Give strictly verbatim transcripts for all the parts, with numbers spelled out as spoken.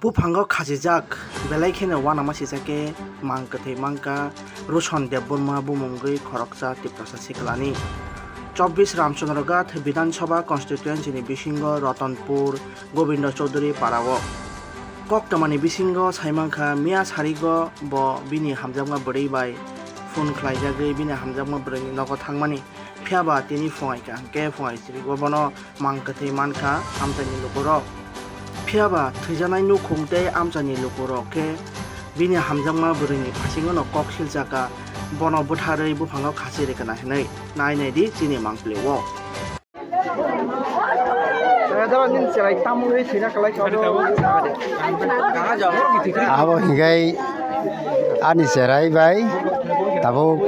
Buphango khachijak, belai kheno uanama sijak khe mang kwthwi mankha Roson Debbarma bumungwi khoroksa Tiprasa siklani. Chobbish Ramchandra Ghat Bidhan Sabha constituency ni bisingo Ratanpur Gobindo Chaudhary parao. Koktwmani bisingo saimankha, miya sarigo bo bini hamjakma bwrwi bai phone khlaijagwi bini hamjakma bwrwini nogo thangmani. Phiyaba tini phungai kaham khe phungai sirigo bono mang kwthwi mankha amchaini lukurok. Phiyaba thwijaknai nukhung tei amchaini lukurok khe bini hamjakma bwrwini phasingono kok siljakha, bono bwtharwi buphango khasi rwkna hinwi nai nai di chini mangpili-o. Abo hingai ani cherai bai tabuk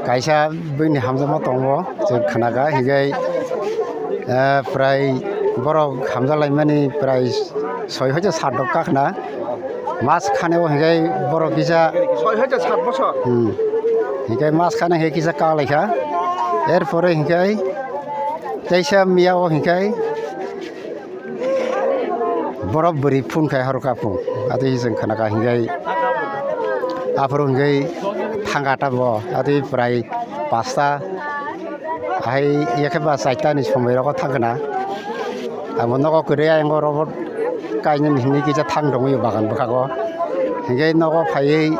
kaisa bini hamjakma tongo, chwng khnakha hingai, eh, prai borok hamjak laimani prai soi hoite sat rok kakhna. Mas khane o hingai borok kisa soi hoite sat bosor. Hmm. Hingai mas khane hingai kisa kalaikha. Er pore hingai teisa miya o hingai borok bwrwi phone khai horokha phung. Atwi chwng khnakha hingai aphuru hingai thangkha ta bo. Atwi prai pasta. Ahai yakhe ba chaita ni somoi rogo thangkha na. Abo nogo kwrwi ayang oro bo kainwi hinwi kisa thang tongwi bagan bwkhago. Hingai nogo phaiwi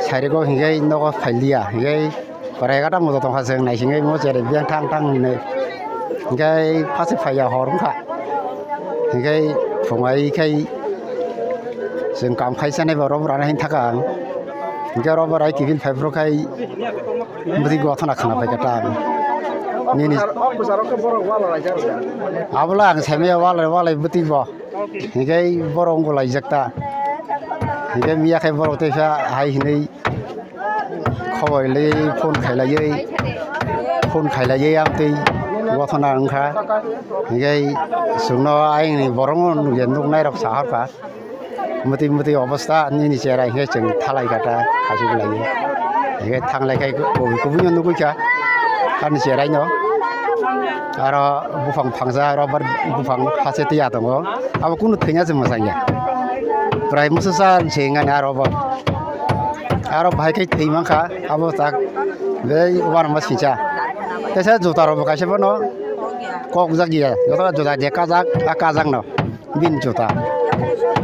sarigo hingai nogo phailiya hingai pore egarta moto tongkha chwng naisingwi mo cherai biyang thang thang hinwi. Hingai phase phaiya hor wngkha. Hingai phungai khai chwng kam khai chanai ba robo rana hin thaka ang. Hingai robo rai kibil phai bwrwk khai. Bwtwi gothona khna paikha ta ang. Nini. O kwcharo khe borok wala laijak rwkha. Abola ang saimaya walai walai bwtwi bo. Hinkhe borok wngkha laijak ta. Hinkhe miya khe borok teisa hai hinwi khobor lai phone khailaiwi. Phone khailaiwi ang tei gothona wngkha. Hinkhe chwngno ayangni borokno nukya nuknairok saharkha. Mwtwi mwtwi obostha nini chera hinkhe chwng thalai kha ta khachuk lai. Hinkhe thanglai khai kubui kubui no nugui kha ani cherai no. Aro buphang phangsa aro bar buphang hase twi ya tongo. Abo kunu thwina se mwsang ya. Prai musu sa se ngani aro bo. Aro bahai khai thwi mankha abo tak. Bei uanama singcha. Tesa juta rok bo kaisa bono kok jak ya. Joto juta je kajak a kajak no. Bini juta.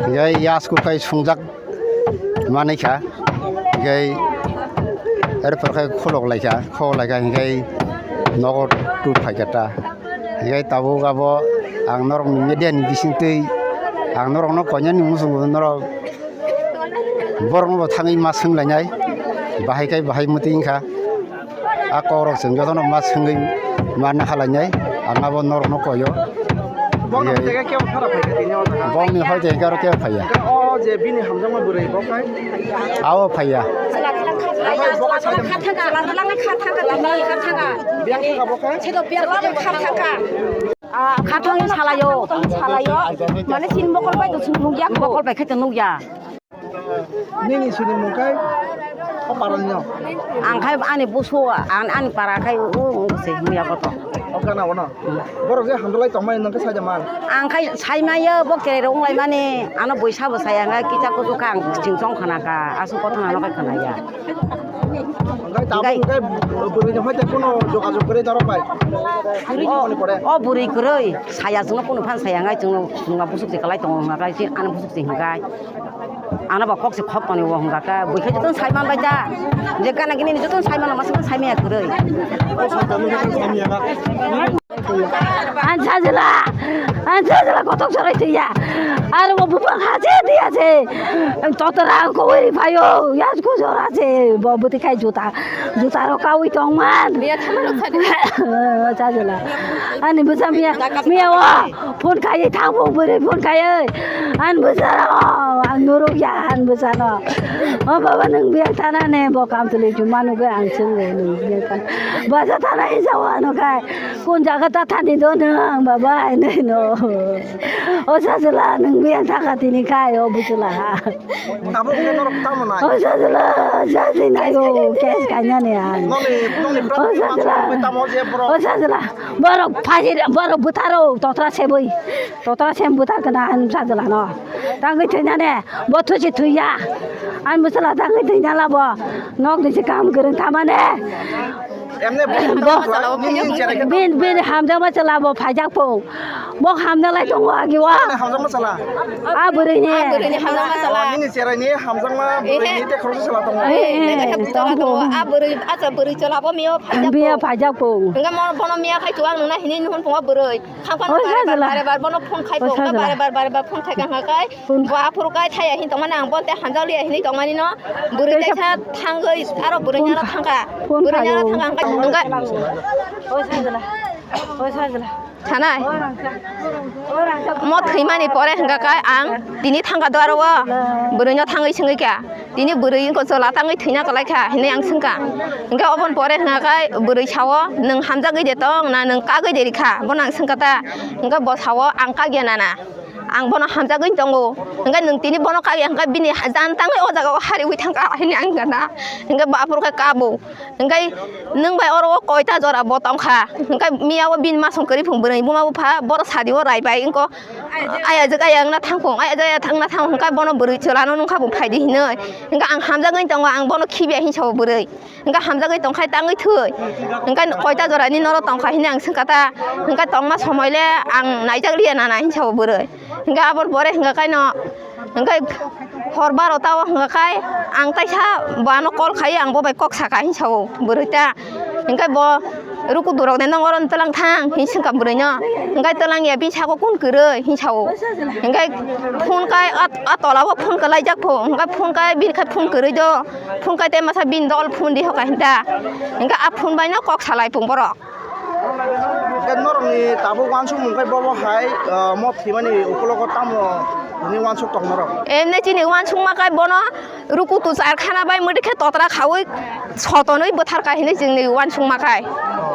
Hinkhe yasku khai sungjak manwi kha. Hinkhe er pore khai khulok lai kha, khulok lai kha hinkhe nogo tut phai kha ta. Hinkhe tabuk abo ang norok ni media ni bising twi ang norok no koinani muchungo norok borok no bo thangwi ma swng lainai bahai khai bahai mwtwi wngkha. A kokrok chwng jotono ma swngwi manna halainai, ang abo norokno koio. Bongni Ye. Hoite kebo khara phaikha tini o jaga. Bongni hoite hwnkhe aro kebo phaiya. Hwnkhe o je bini hamjakma bwrwi bo khai? Abo phaiya. Biyang thangkha bo khai? Ah, khathangwi salaio, salaio. Mane chini mokol bai to chwng nukya kho. Mokol bai khe to nukya. Nini sini mung kai o parani no? Ang khai ani busu, ang ani para khai o, o, o se muya koto. O gana o no? Borok je handalai tongmani nang khe sai da man? Ang khai sai maya bo kerero wnglai mani, ano boisa bo saya ngai kicha kuchu kha ang ching chong khana kha, asu kothana no khai khana ya. Ang khai tabuk Ngai. Ang khai bwrwi ni hoite kuno jogajog kwrwi norok bai? O, o bwrwi kwrwi, saya chwngno kuno phan saya ngai chwngno, chwngno busuk se kalai tongo, ang khai ano busuk se hingkai. Ano ba kok se khok toni o hwnga khe, bui khe jotono sai man bai ta. Je gana gini ni jotono sai mano, masa sai maya kwrwi. Ang sajila, ang sajila kotok sorai tiya. Aro bo bupang haje tiya se. Totora ang kowai phayo, yas ko sora se. Bo buti khai juta, juta ro kawi tong man. Sajila. Ani busa miya, miya wa. Phone khai thang bo bwrwi phone khai. An bwsano, ang norok ya, an bwsano. O baba, nwng biyang thana ne, bo kam tuli chuma nugwi ang swngo, nwng biyang thana. Basa thana isa wano kai. Kun jaga ta thani do nwng, baba, ai nai no. O sajla, nwng biyang thaka tini kai, o bujula ha. Tabuk khe norok tamo nai? O sajla, sajli nai o, kes kanya ne ang. Noni, noni O sajla, tamo je borok. O sajla, borok phaji, borok butaro, totra seboi. Totra sem butar kana ang sajla no. Tangwi thwina ne. Bo thusi thwiya. Ani bwsala tangwi thwina la bo. Nok ni se kam kwrwng thamane. Emne bo Bo hamjakma chwla bo nini phaijakma. Cherai khe Bin, bin hamjakma chwla bo phaijak pho. Bo hamna lai tongo agi wa. Hamjakma chwla. A bwrwi ni. A bwrwi ni hamjakma chwla. Nini cherai ni hamjakma bwrwi ni te khoroksa chwla tongo. Eh, eh, Nini eh, khe buchara tongo. Tongo. A bwrwi, acha bwrwi chwla bo miyo phaijak Biya pho. Phaijak pho. Hingke mo bono miya khai tuang nuna hini nuhun pungo bwrwi. Khangphano O bare bar, sajla. Bare bar bono phone khai O tongo, sajla. Bare bar, bare bar phone khai kang khai. Phone Bo aphuru kai thaya hin tongmani ang bonte hanjak liya hinwi tongmani no. Bwrwi Tei sa- kaisa thangwi aro bwrwi Phone nano kha- thangkha. Phone Bwrwi nano khayo. Thangkha hingkha. O sajla. O sajla. Thanai. O rangchak. O rangchak. Mo thwimani pore hingkha kai ang tini thangkha dwaro o. Bwrwi no thangwi swngwi kha. Tini bwrwi wngkha chwla tangwi thwina kwlai kha hinwi ang swngkha. Hingkhe oboni pore hwnka khe bwrwi sao, "Nwng hamjagwi de tong na nwng kagwi de rikha?" Bono ang swngkha ta. Hingkhe bo sao, "Ang kagya nana. Ang bono hamjagwi tongo." Hingkhe nwng tini bono kagya hingkhe bini jan tangwi o jaga o hariwi thangkha hinwi ang gana. Hingkhe bo aphuru khe kabo. Hingkhe nwng bai oro o koita jora bo tongkha. Hingkhe miya o bini masong kwrwi phung bwrwi buma bupha boro sadi o rai bai wngkha. Ayajwk ayang na thangphung, ayajwk ayang thangna thang hwnkha bono bwrwi chwlano nungkha bo phaidi hinwi. Hwnkha ang hamjagwi tongo, ang bono khibiya hinwi sao bwrwi. Hwnkha hamjagwi tongkhai tangwi thwi. Hwnkha koita jorani noro tongkha hinwi ang swngkha ta. Hwnkha tongma somoi le ang naijak liya nana hinwi sao bwrwi. Hwnkha aboni pore hwnkha kaino, hwnkha hor barota o hwnkha khai ang taisa bo ano call khai ang bo bai kok saka hinwi sao bwrwi ta. Hwnkha bo Rukutu rok de nong oro twlang thang hinwi swngkha bwrwi no. Hwnkhe twlang ya bini saka kung kwrwi hinwi sao. Hwnkhe phone kai a, a tola o phone kwlai jak pho. Hwnkhe phone kai bini khai phone kwrwi do. Phone kai tei masa bini dol phone di hoka hinta. Hwnkhe a phone bai no kok salai phung borok. Hwnkhe norokni tabuk uansukmung khe bobo hai, ah, mo thwimani ukologo tamo hwnwi uansuk tong norok? Emne chini uansukma kai bono Rukutu charkhana bai mwdikhe totra khaui sotonwi bwtharkha hinwi chwngni uansukma khai.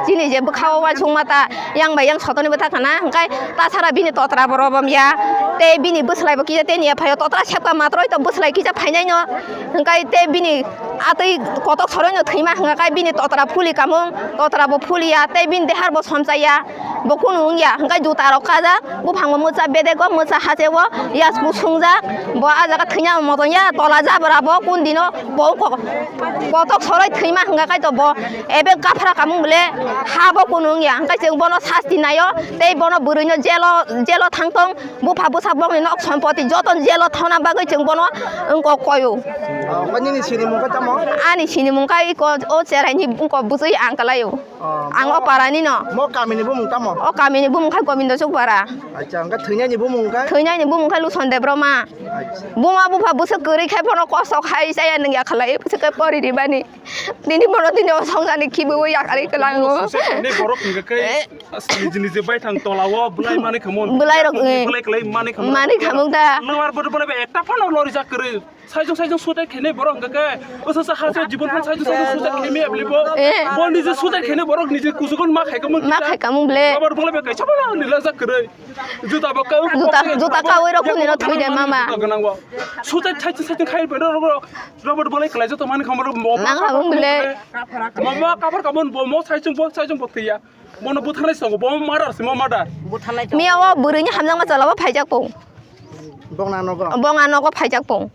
Chini je bwkhao uansukma ta yang bai yang sotonwi bwtharkha na, hwnkhe tasara bini totra bo robom ya, tei bini bwslai bo kisa tei ni yaphaio totra sepka matroi to bwslai kisa phainai no, hwnkhe tei bini atwi kotok soroi no thwima hwnkha khai bini totra phuli kamung, totra bo phuli ya tei bini dehar bo somchai ya. Bo kunu wngya, hwnkhe juta rok kajak, buphang bo mwcha bedek o, mwcha hache o, yasku sungjak, bo ah jaga thwina moton ya, tola jabra bo kun dino, bo ko-, kotok soroi thwima hwnkha khai to bo, ebe kaphra kamung bole, ha bo kunu wngya, hwnkhe chwng bono sasti naio, tei bono bwrwi no jelo, jelo thang tong, bupha bwsa bokni nok sompoti joto jelo thangna bagwi chwng bono wngkok koyo. Ah, omo nini sinimung khe tamo? Ani sinimung khe iko o cherai ni wngkok bwswi ang kwlaio. Oh, ang o mo-, parani no. Mo kamini bumung tamo? O kamini bumung khai Gobindo Chukpara. Acha, hwnkhe thwinaini bumung khai? Thwinaini bumung khai Luson Debroma. Acha. Buma bupha bwswk kwrwi khai phano kosto khai chaya nungya khalai bwswk khe pori ribani. Nini bono tini o songjarni khibiui yakarwi kwlango. Suicide khainai borok hwnkhe khe niji niji baithang tola o bwlai manwi khamu. Bwlai rok, eh, bwlai kwlai manwi khamu. Manwi khamu da. Lower body bwlai bai ekta phano lorijak kwrwi. Saijwk saijwk suicide khainai borok hwnkha khe, o sasa ha se jibon phano saijwk saijwk suicide khaimaya bwlai bo. Eh. Bo nije suicide khainai borok nije kusugo ma khai kamung ma khai kamung bwlai. Rubber bwlai bai kaisa bwlai ni lajak kwrwi. Juta bo ka juta, juta kawi rok kuni no thwi de mama. Juta gwnang bo. Suicide saijwk saijwk khai bai rok, rubber bwlai kwlai joto mani khamro mo. Ma khamung bwlai. Mo ma kaphar kamon bo mo saijwk bo saijwk bo thwiya. Bono butharnai songo, bo murder se, mo murder. Miya o bwrwini hamjakma chwla bo phaijak pung. Bongna nogo? Bongna nogo phaijak pung.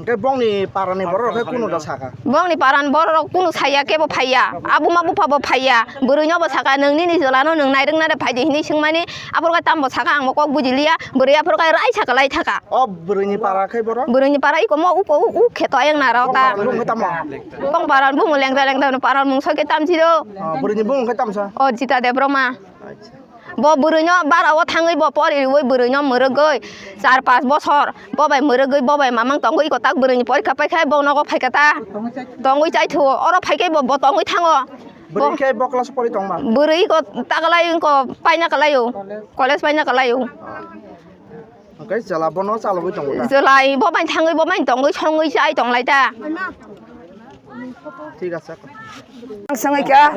Hwnkhe bongni parani borok rok khe kunu da saka? Bongni parani borok rok kunu saya kebo phaiya. Abuma bupha bo phaiya. Bwrwino bo saka, "Nwng nini chwlano nwng nairwkna de phaidi," hinwi swngmani. Aphuru khe tambo saka, ang bo kok bujiliya. Bwrwi aphuru khe raisa kwlai thaka. O bwrwini para khe borok? Bwrwini para iko mo uko u, u kheto ayang naro ta. Bongni bumung khe tamo? Bong paran bumung lengda lengda no paran mung soke tam jiro. Ah, bwrwini bumung khe tamsa? O Jita Debroma. Acha. Bo bwrwino bara o thangwi bo pori riwi bwrwino mwrwgwi char pas bosor bo bai mwrwgwi bo bai mamang tongwi iko tak bwrwini porikha paikha bo nogo phaikha ta. Tongwi chaithuo oro phaikhe bo, bo tongwi thango. Bwrwi khe bo class pori tongma? Bwrwi iko takalai iko paina kalaio. College paina kalaio. Hwnkhe chwla bono chalogwi tongo da? Chwla bo bai thangwi, bo bai tongwi, songwi chai tonglai da. Thik ase. Ang swngwi kha.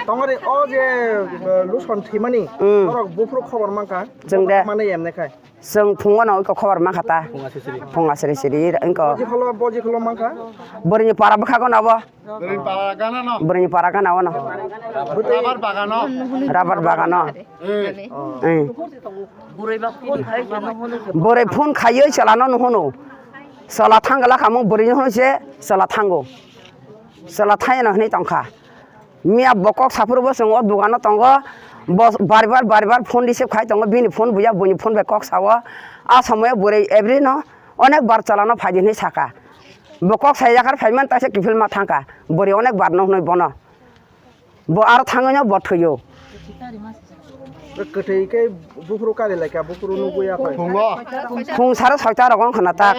Tongori o je, eh, Luson thwimani, mm, norok buphuru khobor mankha. Chwng de. Mane emne khai. Chwng phungo no iko khobor mankha ta. Phunga siri siri. Phunga siri siri, iko. Boji kholo, boji kholo mankha. Bwrwini para bwkhago no bo. Bwrwini para gana no. Bwrwini para gana o no. Rubber bagano. Rubber bagano. Eh. Eh. Bwrwi phone khaiwi chwlano nuhunu. Chwla thangla khamung bwrwino hwnwi se chwla thango. Chwla thayano hwnwi tongkha. Miya bo kok saphuru bo chwng o dogano tongo. Bo bar bar bar bar phone receive khai tongo. Bini phone buya, buini phone bai kok sao. A somoyo bwrwi every no onek bar chwlano phaidi hwnwi saka. Bo kok sai yakhar phaiman taisa kiphilma thangkha. Bwrwi onek bar no hwnwi bono. Bo aro thangwi no bo thwio. Kwthwi khe buphuru kari laikha, buphuru nugwi ya khai. Phungo. Phung saro soita rogo wngkha na tak.